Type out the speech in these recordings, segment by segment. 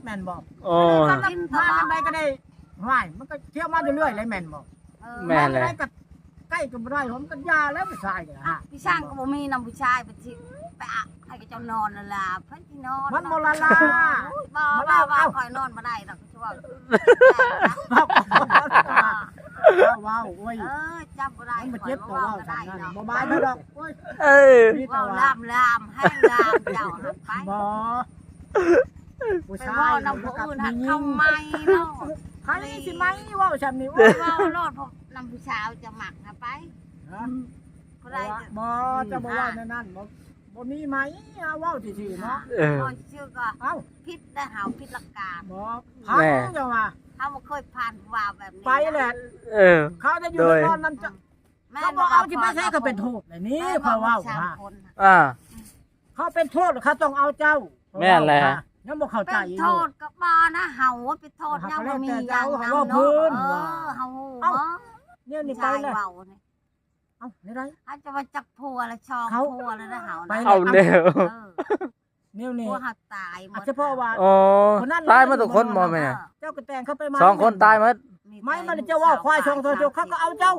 ແມ່ນບໍ່? ໂອ້ ມານຳໃດກໍໄດ້ ຫ້ວຍ ມັນກໍທ່ຽວມາເລື້ອຍໆແຫຼະ ແມ່ນບໍ່? ເອີ ແມ່ນແຫຼະ ມານຳໃດກໍໃກ້ກໍບໍ່ໄດ້ ມັນກໍຢ່າແລ້ວຜູ້ຊາຍກໍ ອ່ະ ພີ່ຊ່າງກໍບໍ່ມີນຳຜູ້ຊາຍ ໄປຊິໄປອະໃຫ້ເຂົາເຈົ້ານອນລະລາ ໃຜຊິນອນ ມັນບໍ່ລະລາ ໂອ້ຍ ບໍ່ ບໍ່ ບໍ່ ຂ້ອຍນອນບໍ່ໄດ້ດອກ ຊ່ວງ ເວົ້າ ໂອ້ຍ ເອີ ຈຳບໍ່ໄດ້ ມັນບໍ່ເຈັບ ຂ້ອຍ ກໍເວົ້າ ເວົ້າ ກັນ ບໍ່ໄດ້ ນັ້ນ ດອກ ບໍ່ບາຍດອກ ໂອ້ຍ ເອີ ມີແຕ່ວ່າ ລາມ ລາມ ແຮງລາມ ເຈົ້າຫັ້ນໄປ ບໍ່ ຜູ້ຊາຍນຳຜູ້ອື່ນຫັ້ນ ເຂົາໃໝ່ເນາະ ໃຜຊິໃໝ່ ເວົ້າຊ່ຳນີ້ ໂອ້ຍ ເວົ້າໂລດ ພວກນຳຜູ້ສາວຈະມັກນະໄປ ຮະ ອືມ ບໍ່ໄດ້ ບໍ່ ເຈົ້າບໍ່ເວົ້າແນວນັ້ນ ບໍ່ ບໍ່ມີໃໝ່ ເວົ້າຊື່ໆເນາະ ເອີ ເວົ້າຊື່ໆກໍ ເອົ້າ ຜິດໄດ້ ເຮົາຜິດຫຼັກການ ບໍ່ ພັງ ເຈົ້າວ່າ ເຮົາບໍ່ເຄີຍຜ່ານຜູ້ວ່າແບບນີ້ ໄປແຫຼະ ເອີ ເຂົາຈະຢູ່ນອນນຳເຈົ້າ ແມ່ນ ເຂົາບໍ່ເອົາ ຊິໄປໃສ ເຂົາເປັນໂທດແຫຼະນີ້ ຂ້ອຍເວົ້າ ອ່າ ເຂົາເປັນໂທດ ເຂົາຕ້ອງເອົາເຈົ້າ ແມ່ນແຫຼະ ຍັງບໍ່ເຂົ້າໃຈ ເປັນໂທດກໍບໍ່ນະ ເຮົາເປັນໂທດ ຍັງບໍ່ມີຫຍັງນຳເນາະ ເອີ ເຮົາຮູ້ບໍ່ ດຽວນີ້ໄປແລ້ວ ເອົ້າ ແນວໃດ ອາດຈະວ່າຈັກຜົວລະ ສອງຜົວລະນະ ເຮົາ ໄປແລ້ວ ເອົາແລ້ວ ເອີ ແນວນີ້ ຜົວເຮົາຕາຍໝົດ ສະເພາະວ່າ ອໍ ຕາຍໝົດທຸກຄົນບໍ່ແມ່? ເຈົ້າກໍແຕ່ງເຂົ້າໄປ ສອງຄົນຕາຍໝົດ ໄມ້ມັນຈະເວົ້າຄວາຍສອງຕົວ ເຂົາກໍເອົາເຈົ້າ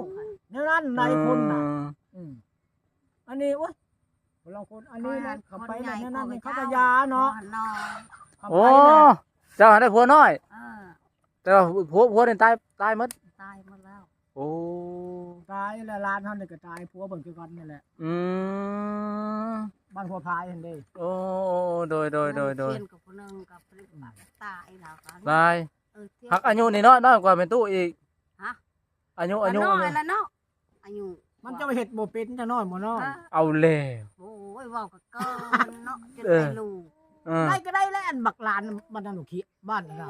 ແນວນັ້ນຫຼາຍຄົນນະ ອືມ ອັນນີ້ ໂອ້ຍ ລາງຄົນ ອັນນີ້ນະ ເຂົາໄປແນວນັ້ນ ເຂົາກໍຢ່າເນາະ ໂອ້ ເຈົ້າໄດ້ຜົວນ້ອຍ ເອີ ແຕ່ວ່າຜົວ ຜົວນີ້ຕາຍ ຕາຍໝົດ ຕາຍໝົດແລ້ວ ໂອ້ ຕາຍແລ້ວ ຫຼານເຮົານີ້ກໍຕາຍ ຜົວເພິ່ນຄືກັນນີ້ແຫຼະ ອືມ ບ້ານຫົວພາຍຫັ້ນເດ້ ໂອ້ ໂດຍໆໆໆ ຕາຍແລ້ວກໍ ຕາຍ ເອີ ຮັກອາຍຸນີ້ເນາະ ນ້ອຍກວ່າແມ່ຕູ້ອີກ ຮະ ອາຍຸ ອາຍຸ ນ້ອຍແລ້ວເນາະ ອາຍຸ ມັນຈະເຮັດບໍ່ເປັນ ຈະນ້ອຍບໍ່ນ້ອຍ ເອີ ເອົາແລ້ວ ໂອ້ຍ ເວົ້າກໍເກີນເນາະ ຈົນໄປລູກ ເອີ ໄດ້ກໍໄດ້ແລ້ວ ອັນບັກຫຼານບ້ານນັ້ນ ຂີ້ບ້ານນັ້ນນະ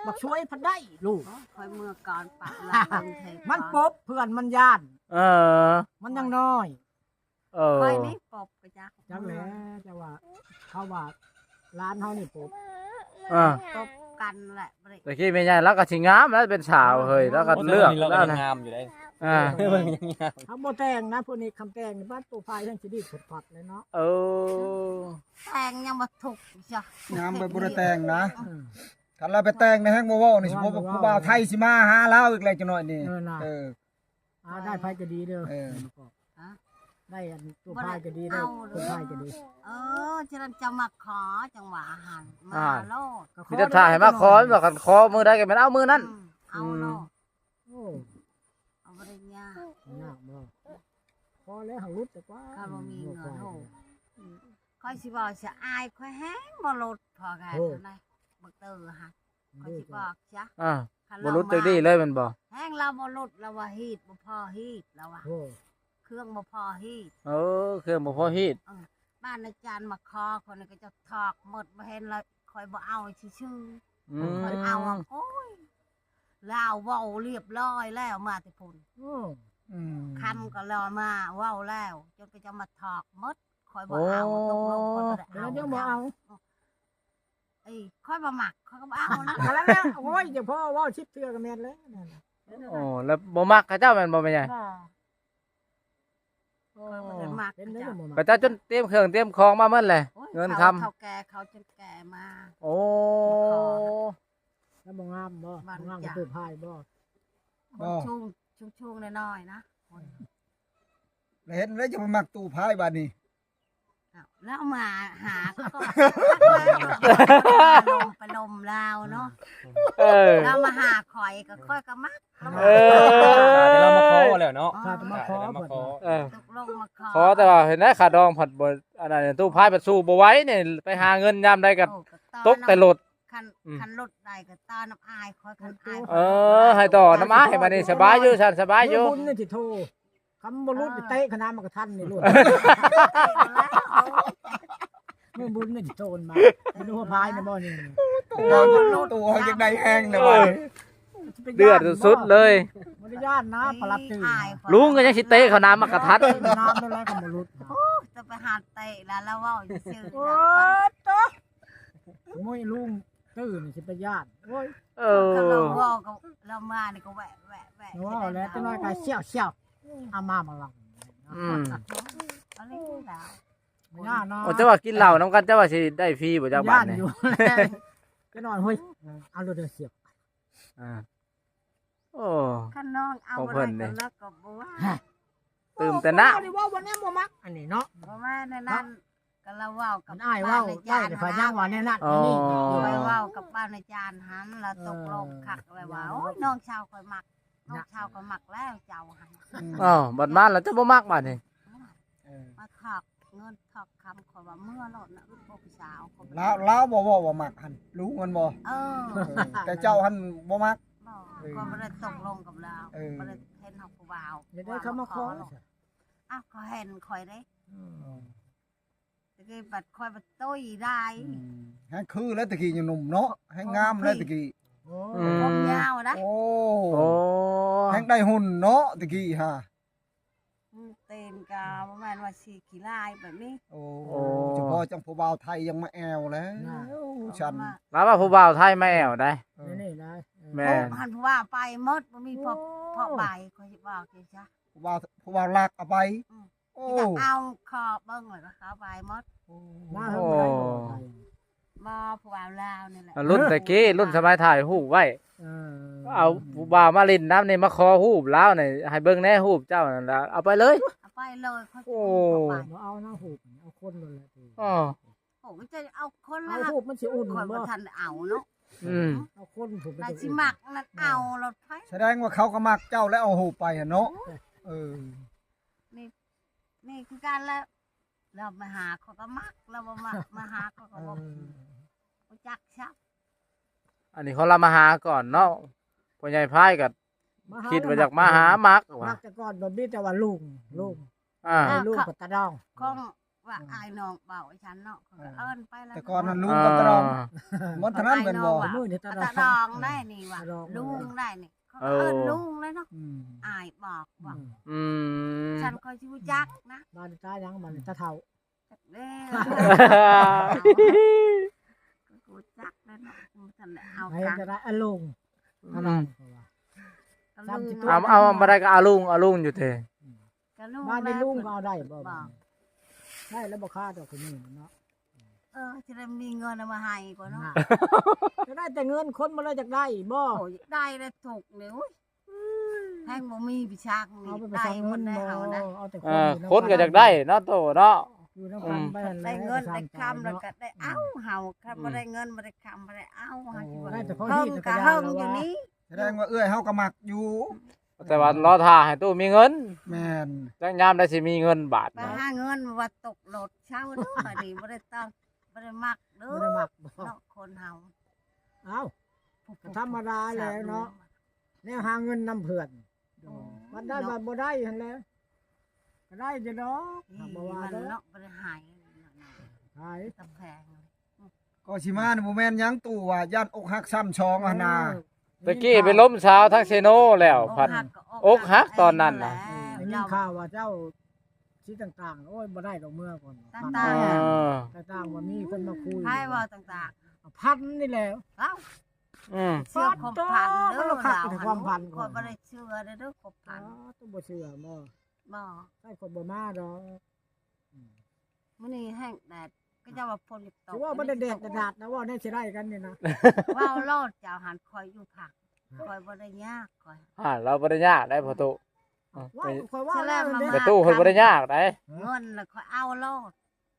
ບັກຊວຍພັດໄດ້ລູກ ໂອ້ຍ ຂ້ອຍເມືອກ່ອນປະລາວ ມັນປົບ ເພື່ອນມັນຢ້ານ ເອີ ມັນຍັງນ້ອຍ ເອີ ຂ້ອຍນີ້ປົບກໍຈັກ ຈັກແຫຼະ ແຕ່ວ່າເຂົາວ່າຫຼານເຮົານີ້ປົບ ເອີ ປົບກັນແຫຼະ ຕະກີ້ແມ່ໃຫຍ່ລາວກໍຊິງາມແລ້ວ ເປັນສາວເຮີ້ຍ ລາວກໍເລືອກແລ້ວ ລາວງາມຢູ່ເດ້ ອ່າ ເຮົາບໍ່ແຕ່ງນະ ພວກນີ້ຄຳແຕ່ງນີ້ ບ້ານຕູ້ພາຍທັງຊິດີດພັດໆເລີຍເນາະ ເອີ ແຕ່ງຍັງບໍ່ທຸກ ງາມແບບບໍ່ໄດ້ແຕ່ງນະ ອືມ ຄັນລາວໄປແຕ່ງນະ ແຮງບໍ່ເວົ້ານີ້ ຊິ ຜູ້ບ່າວໄທຊິມາຫາລາວອີກແລ້ວ ຈັກໜ້ອຍນີ້ ເອີ ເອີ ອ່າ ໄດ້ໃຜກໍດີເດີ ເອີ ໄດ້ອັນຕູ້ພາຍກໍດີເດີ ຄົນໄທກໍດີ ເອີ ສະນັ້ນຈະມາຂໍ ຈັ່ງວ່າຫັ້ນ ມາໂລດ ມີແຕ່ຖ້າໃຫ້ມາຂໍ ວ່າຄັນຂໍມື້ໃດກໍແມ່ນເອົາມື້ນັ້ນ ເອົາໂລດ ໂອ້ ເອົາບໍ່ໄດ້ຍາກ ຍາກບໍ່ ພໍແລ້ວ ຫັກຫຼຸດແຕ່ກວ່າ ຂ້ອຍບໍ່ມີເງິນ ໂອ້ ຂ້ອຍຊິເວົ້າຊະ ອາຍຂ້ອຍແຮງບໍ່ຫຼຸດ ພໍແກ່ເທົ່າໃດ ບັກເຕີຫັ້ນ ຂ້ອຍຊິບອກຊະ ອ່າ ບໍ່ຫຼຸດຈັກດີ້ເລີຍແມ່ນບໍ່? ແຮງລາວບໍ່ຫຼຸດ ລາວວ່າຮີດບໍ່ພໍຮີດ ລາວວ່າ ໂອ້ ເຄື່ອງບໍ່ພໍຮີດ ເອີ ເຄື່ອງບໍ່ພໍຮີດ ເອີ ບ້ານອາຈານມາຂໍ ຄົນນີ້ກໍຈະຖອກໝົດ ບໍ່ເຫັນລະ ຂ້ອຍບໍ່ເອົາຊື່ໆ ອືມ ຂ້ອຍເອົາ ໂອ້ຍ ລາວເວົ້າລຽບລ້ອຍແລ້ວ ມາແຕ່ພຸ້ນ ອືມ ຄຳກໍລອມາເວົ້າແລ້ວ ຈົນກໍຈະມາຖອກໝົດ ຂ້ອຍບໍ່ເອົາ ໂອ້ ຕົກລົງ ຂ້ອຍບໍ່ໄດ້ເອົາ ເປັນຫຍັງບໍ່ເອົາ? ເອີ ຂ້ອຍບໍ່ມັກ ຂ້ອຍກໍບໍ່ເອົານະ ແລ້ວ ໂອ້ຍ ຢ່າພໍເວົ້າສິບເທື່ອກໍແມ່ນແລ້ວ ໂອ້ ແລ້ວບໍ່ມັກເຂົາເຈົ້າແມ່ນບໍ່ແມ່ໃຫຍ່? ບໍ່ ຂ້ອຍບໍ່ໄດ້ມັກເຂົາເຈົ້າ ເຂົາເຈົ້າຈົນຕຽມເຄື່ອງຕຽມຂອງມາໝົດແຫຼະ ໂອ້ຍ ເງິນຄຳ ເຖົ້າແກ່ເຂົາຈົນແກ່ມາ ໂອ້ ແລ້ວບໍ່ງາມບໍ່? ບໍ່ງາມຄືຕູ້ພາຍບໍ່? ບໍ່ ຄົນສູງ ສູງໆ ນ້ອຍໆ ນະ ແລ້ວເຮັດແນວໃດຈະບໍ່ມັກຕູ້ພາຍບາດນີ້? ອ້າວ ແລ້ວມາຫາຂ້ອຍ ລົມໄປລົມລາວເນາະ ເອີ ລາວມາຫາຂ້ອຍກໍຂ້ອຍກໍມັກ ເອີ ແຕ່ລາວມາຂໍແລ້ວເນາະ ຂ້າກໍມາຂໍ ເອີ ຕົກລົງມາຂໍ ຂໍແຕ່ວ່າເຫັນໄດ້ຄ່າດອງພັດບໍ່ ອັນນັ້ນຕູ້ພາຍພັດສູ້ບໍ່ໄຫວນີ້ ໄປຫາເງິນຍາມໃດກໍ ໂອ້ ກໍຕົກແຕ່ລົດ ຄັນ ອືມ ຄັນລົດໄດ້ກໍຕໍ່ນຳອ້າຍຂ້ອຍ ຄັນອ້າຍ ເອີ ໃຫ້ຕໍ່ນຳອ້າຍ ບາດນີ້ສະບາຍຢູ່ຊັ້ນ ສະບາຍຢູ່ ມື້ບຸນນີ້ຊິໂທ ຄັນບໍ່ຫຼຸດ ເອີ ເຕະຂະໜາດມັນກະທັນນີ້ໂລດ ມື້ບຸນນີ້ຊິໂທນມາ ແຕ່ດູວ່າພາຍນະບໍ່ນີ້ ໂຕ ໂຕເຮົາຢາກໄດ້ແຮງນະ ເອີ ບາດນີ້ ເດືອດສຸດໆເລີຍ ບໍ່ໄດ້ຢ້ານນະ ປະຫຼັດຕື່ນ ລຸງກໍຍັງຊິເຕະເຂົ້າໜາມັກກະທັດ ນ້ຳໄດ້ຫຼາຍກໍບໍ່ຫຼຸດ ໂອ້ ຈະໄປຫາເຕະລະ ລະເວົ້າຊື່ໆ ໂອ້ຍ ໂຕ ໂອ້ຍ ລຸງ ຕື່ນຊິໄປຢ້ານ ໂອ້ຍ ເອີ ຄັນລາວເວົ້າກັບລາວມານີ້ກໍແວະ ແວະ ແວະ ເວົ້າແລ້ວ ຈັກໜ້ອຍກໍສ່ຽວໆ ອາມາມາລັງ ອືມ ອັນນີ້ລາວ ບໍ່ຍາກເນາະ ໂອ້ ເຈົ້າວ່າກິນເຫຼົ້ານຳກັນ ເຈົ້າວ່າຊິໄດ້ຟຣີບໍ່ຈັກບາດນີ້ ຢ້ານຢູ່ ກັນໜ້ອຍເຮີ້ຍ ເອີ ເອົາໂລດເດີ ສຽບ ອ່າ ໂອ້ ຄັນນ້ອງເອົາ ຂອງເພິ່ນນີ້ ບໍ່ໄດ້ກໍແລ້ວກໍບໍ່ວ່າ ຕື່ມແຕ່ນ້ຳ ເວົ້າວ່າແນວບໍ່ມັກອັນນີ້ເນາະ ບໍ່ແມ່ນແນວນັ້ນ ກໍລາວເວົ້າກັບ ມັນອ້າຍເວົ້າໄດ້ ກໍຍັງວ່າແນວນັ້ນ ອໍ ອັນນີ້ ຂ້ອຍເວົ້າກັບປ້ານາຈານຫັ້ນ ລາວຕົກລົງຄັກ ເອີ ລາວວ່າ ໂອ້ຍ ນ້ອງສາວຂ້ອຍມັກ ນ້ອງສາວຂ້ອຍມັກແລ້ວເຈົ້າຫັ້ນ ອືມ ອ້າວ ບັດມາແລ້ວເຈົ້າບໍ່ມັກບາດນີ້ ເອີ ມາຂອກເງິນຂອກຄຳ ຂ້ອຍວ່າເມືອໂລດນະ ອຶດບໍ່ຜູ້ສາວ ລາວ ລາວບໍ່ເວົ້າວ່າມັກຫັ້ນ ລຸງມັນບໍ່ ເອີ ເອີ ແຕ່ເຈົ້າຫັ້ນບໍ່ມັກ ບໍ່ ເອີ ຂ້ອຍບໍ່ໄດ້ຕົກລົງກັບລາວ ເອີ ບໍ່ໄດ້ເຫັນເຮົາຜູ້ບ່າວ ຢາກໄດ້ເຂົາມາຂໍ ເອົາ ກໍເຫັນຂ້ອຍເດ້ ອືມ ຕະກີ້ບັດຂ້ອຍບັດຕຸ້ຍໄດ້ ອືມ ແຮງຄືແລ້ວຕະກີ້ຍັງໜຸ່ມເນາະ ແຮງງາມແລ້ວຕະກີ້ ໂອ້ ອືມ ຜົມຍາວນະ ໂອ້ ໂອ້ ແຮງໄດ້ຫຸ່ນເນາະຕະກີ້ຫາ ອືມ ຕີນກໍບໍ່ແມ່ນວ່າຊິຂີ້ລ້າຍແບບນີ້ ໂອ້ ໂອ້ ສະເພາະຈັ່ງຜູ້ບ່າວໄທຍັງມາແອວແລ້ວ ນັ້ນ ຊັ້ນ ລາວວ່າຜູ້ບ່າວໄທມາແອວໄດ໋ ເອີ ນີ້ນະ ເອີ ແມ່ນ ໂອ້ ຫັ້ນຜູ້ບ່າວໄປໝົດ ບໍ່ມີພໍ ພໍໄປ ຂ້ອຍຊິບອກຈັ່ງຊະ ຜູ້ບ່າວ ຜູ້ບ່າວລັກເອົາໄປ ອືມ ໂອ້ ມີແຕ່ເອົາ ຂໍເບິ່ງແລ້ວກໍເຂົ້າໄປໝົດ ໂອ້ ມາເຖິງບໍ່ໄດ້ບໍ່ໄດ້ ບໍ່ ຜູ້ບ່າວລາວນີ້ແຫຼະ ລຸ້ນແຕ່ກີ້ ລຸ້ນສະໄໝຖ່າຍຮູບໄວ້ ເອີ ເອົາຜູ້ບ່າວມາຫຼິ້ນນຳນີ້ ມາຂໍຮູບລາວນີ້ ໃຫ້ເບິ່ງແດ່ຮູບເຈົ້ານັ້ນລະ ເອົາໄປເລີຍ ເອົາໄປເລີຍ ຂ້ອຍ ໂອ້ ບໍ່ເອົານະຮູບ ເອົາຄົນນັ້ນແຫຼະ ອໍ ໂອ້ ມັນຈະເອົາຄົນລະ ເອົາຮູບມັນຊິອຸ່ນ ຂ້ອຍບໍ່ ບໍ່ທັນເອົາເນາະ ອືມ ເອົາຄົນພຸ້ນ ລະຊິມັກນັ້ນເອົາໂລດໄປ ສະແດງວ່າເຂົາກໍມັກເຈົ້າແລ້ວເອົາຮູບໄປຫັ້ນເນາະ ໂອ້ຍ ເອີ ນີ້ ນີ້ຄືກັນແຫຼະ ລາວມາຫາຂ້ອຍກໍມັກ ລາວບໍ່ມາ ມາຫາຂ້ອຍກໍບໍ່ ເອີ ຮູ້ຈັກຊ້ຳ ອັນນີ້ເຂົາລະມາຫາກ່ອນເນາະ ພໍ່ໃຫຍ່ພາຍກໍ ມາຫາ ຄິດວ່າຢາກມາຫາມັກວ່າ ມັກແຕ່ກ່ອນບໍ່ມີແຕ່ວ່າລຸງ ອືມ ລຸງ ອ່າ ລຸງ ເອີ ກໍຕາດອງ ຂອງວ່າ ອືມ ອ້າຍນ້ອງເວົ້າໃຫ້ສັນເນາະ ເອີ ເອີ້ນໄປແລ້ວ ແຕ່ກ່ອນນັ້ນລຸງ ອ່າ ກໍຕາດອງ ມັນເທົ່ານັ້ນແມ່ນບໍ່ ມື້ນີ້ຕາດອງ ຕາດອງໄດ້ນີ້ວ່າ ຕາດອງ ລຸງໄດ້ນີ້ ເຂົາ ເອີ ເອີ້ນລຸງເລີຍເນາະ ອືມ ອ້າຍບອກວ່າ ອືມ ອືມ ສັນຂ້ອຍຊິຮູ້ຈັກນະ ບ້ານຕາຫຍັງ ບ້ານຕາເຖົ້າ ຈັກແລ້ວ ຮູ້ຈັກແລ້ວເນາະ ບໍ່ທັນໄດ້ເອົາ ໃຫ້ ກັນ ກໍໄດ້ອາລຸງ ອືມ ອາລຸງ ເອົາ ເອົາ ບໍ່ໄດ້ກໍອາລຸງ ອາລຸງຢູ່ເຕ ອືມ ກໍລຸງ ບ້ານນີ້ລຸງກໍເອົາໄດ້ບໍ່ ບໍ່ ບ້ານນີ້ ໄດ້ແລ້ວບໍ່ຄາດອກຄືນີ້ເນາະ ເອີ ຊິໄດ້ມີເງິນເອົາມາໃຫ້ກ່ອນເນາະ ກໍໄດ້ແຕ່ເງິນ ຄົນບໍ່ໄດ້ຢາກໄດ້ບໍ່ ໂອ້ຍ ຢາກໄດ້ແລ້ວທຸກນີ້ ໂອ້ຍ ແຮງບໍ່ມີໄປຊັກນີ້ ໄດ້ໝົດແລ້ວເຮົານະ ເອີ ຄົນກໍຢາກໄດ້ເນາະ ໂຕເນາະ ຢູ່ນຳກັນ ອືມ ໄປຫັ້ນແຫຼະ ໄດ້ເງິນໄດ້ຄຳແລ້ວກໍໄດ້ເອົາເຮົາ ຄັນບໍ່ໄດ້ເງິນບໍ່ໄດ້ຄຳບໍ່ໄດ້ເອົາເຮົາ ຊິວ່າ ໄດ້ແຕ່ພໍດີ ເຮົາກໍເຮີ້ງຢູ່ນີ້ ສະແດງວ່າເອື້ອຍເຮົາກໍມັກຢູ່ ແຕ່ວ່າລໍຖ້າໃຫ້ຕູ້ມີເງິນ ແມ່ນ ຈັກຍາມໃດຊິມີເງິນບາດ ໄປຫາເງິນວ່າຕົກລົດເຊົາເດີ້ ອັນນີ້ບໍ່ໄດ້ຕ້ອງ ບໍ່ໄດ້ມັກເດີ້ ບໍ່ໄດ້ມັກບໍ່ ເນາະ ຄົນເຮົາ ເອົ້າ ກໍທຳມະດາແຫຼະເນາະ ແນວຫາເງິນນຳເພື່ອນ ໂອ້ຍ ມັນໄດ້ ເນາະ ມັນບໍ່ໄດ້ຫັ້ນແຫຼະ ກໍໄດ້ຢູ່ດອກ ອືມ ຫາກບໍ່ວ່າເດີ້ ເນາະ ບໍ່ໄດ້ໃຫ້ ໃຫ້ ຕະແພງ ກໍຊິມານີ້ບໍ່ແມ່ນຫຍັງ ຕູ້ວ່າຢ້ານອົກຫັກຊ້ຳສອງຫັ້ນນາ ເອີ ຕະກີ້ໄປລົມສາວທາງເຊໂນແລ້ວ ອົກຫັກ ພັດ ອົກຫັກຕອນນັ້ນນະ ໄດ້ຍິນຂ່າວວ່າເຈົ້າ ຊິຕ່າງໆ ໂອ້ຍ ບໍ່ໄດ້ດອກ ເມືອກ່ອນ ຕ່າງໆ ເອີ ຕ່າງໆ ວ່າມີຄົນມາຄຸຍ ໃຜເວົ້າຕ່າງໆ ພັນນີ້ແຫຼະ ເອົ້າ ອືມ ເຊື່ອຄວາມພັນເດີ້ ຄວາມພັນ ຂ້ອຍບໍ່ໄດ້ເຊື່ອເດີ້ຄວາມພັນ ອໍ ຕ້ອງບໍ່ເຊື່ອບໍ່ ບໍ່ ໃຜກໍບໍ່ມາດອກ ອືມ ມື້ນີ້ແຮງແດດ ກໍເຈົ້າວ່າຝົນຈະຕົກ ຊິເວົ້າບໍ່ໄດ້ແດດແດດນະ ເວົ້າແນວຊິໄດ້ກັນນີ້ນະ ເວົ້າໂລດ ເຈົ້າຫັ້ນ ຂ້ອຍຢູ່ພັກ ຂ້ອຍບໍ່ໄດ້ຍາກ ຂ້ອຍ ອ່າ ລາວບໍ່ໄດ້ຍາກໄດ໋ພໍ່ຕູ້ ເວົ້າ ຂ້ອຍເວົ້າແລ້ວ ພໍ່ຕູ້ເພິ່ນບໍ່ໄດ້ຍາກໃດ ເງິນລະຂ້ອຍເອົາໂລດ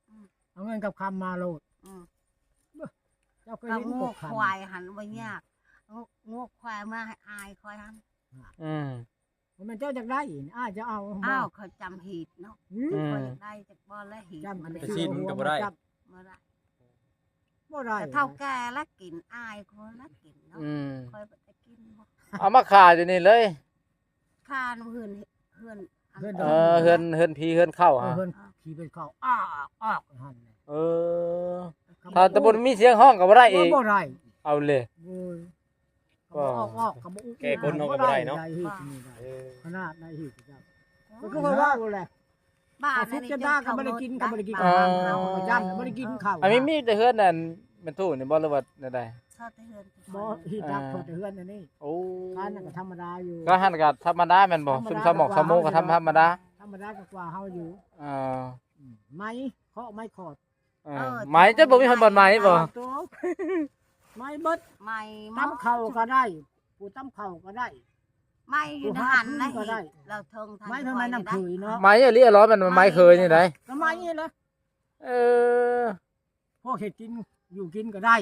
ອືມ ເອົາເງິນກັບຄຳມາໂລດ ອືມ ເຈົ້າເຄີຍເຫັນ ງົວຄວາຍຫັ້ນບໍ່ຍາກ ງົວ ງົວຄວາຍມາໃຫ້ອ້າຍຂ້ອຍຫັ້ນ ອືມ ບໍ່ແມ່ນເຈົ້າຢາກໄດ້ ອ້າຍຈະເອົາ ອ້າວ ເຂົາຈຳຮີດເນາະ ອືມ ຂ້ອຍຢາກໄດ້ຈັກບໍ່ລະຮີດ ມັນໄປຊີ້ນມັນກໍບໍ່ໄດ້ ບໍ່ໄດ້ ບໍ່ໄດ້ ແຕ່ເຖົ້າແກ່ລະກິນ ອ້າຍຄົນລະກິນເນາະ ອືມ ຂ້ອຍບໍ່ໄດ້ກິນ ເອົາມາຂ້າຢູ່ນີ້ເລີຍ ຂ້ານຳເຮືອນ ເຮືອນ ເຮືອນ ເອີ ເຮືອນ ເຮືອນຜີເຮືອນເຂົ້າ ເອີ ຫັ້ນ ເຮືອນຜີເຮືອນເຂົ້າ ອອກ ອອກ ຫັ້ນ ເອີ ຖ້າແຕ່ບໍ່ມີສຽງຮ້ອງກໍບໍ່ໄດ້ອີກ ບໍ່ໄດ້ ເອົາເລີຍ ໂອ້ຍ ກໍບໍ່ອອກ ອອກກໍບໍ່ອຸ ແກ່ກົນເຮົາກໍບໍ່ໄດ້ເນາະ ເອີ ຂະໜາດໃດຮີດ ກໍຄືວ່າເວົ້າແຫຼະ ບ້ານອັນນີ້ ເຂົາບໍ່ໄດ້ກິນ ເຂົາບໍ່ໄດ້ກິນ ອໍ ເຂົາຢ້ານບໍ່ໄດ້ກິນເຂົ້າ ອັນນີ້ມີແຕ່ເຮືອນນັ້ນ ແມ່ນຕູ້ນີ້ບໍ່ ຫຼືວ່າແນວໃດ ເຊົ່າແຕ່ເຮືອນ ບໍ່ ຮີດດັກ ອ່າ ເຂົ້າແຕ່ເຮືອນອັນນີ້ ໂອ້ ຮ້ານນັ້ນກໍທຳມະດາຢູ່ ກໍຫັ້ນກໍທຳມະດາແມ່ນບໍ່ ທຳມະດາ ຊຸມຊາວໝອກຊາວໂມກໍທຳ ທຳມະດາ ທຳມະດາກໍກວ່າເຮົາຢູ່ ອ່າ ອືມ ໄມ້ ເຄາະໄມ້ຂອດ ເອີ ເອີ ໄມ້ ເຈົ້າບໍ່ມີໃຜບ່ອນໄມ້ບໍ່ ໂຕ ໄມ້ເບິດ ໄມ້ ຕຳເຂົ້າກໍໄດ້ ຜູ້ຕຳເຂົ້າກໍໄດ້ ໄມ້ຢູ່ໃນຫັ້ນນະ ເຮົາເທິງ ໄມ້ເພິ່ນ ໄມ້ນ້ຳເຄີຍເນາະ ໄມ້ອີ່ຫຼີ ລ້ອງ ມັນໄມ້ເຄີຍນີ້ໃດ ກໍໄມ້ນີ້ແຫຼະ ເອີ ພວກເຮັດກິນຢູ່ກິນກໍໄດ້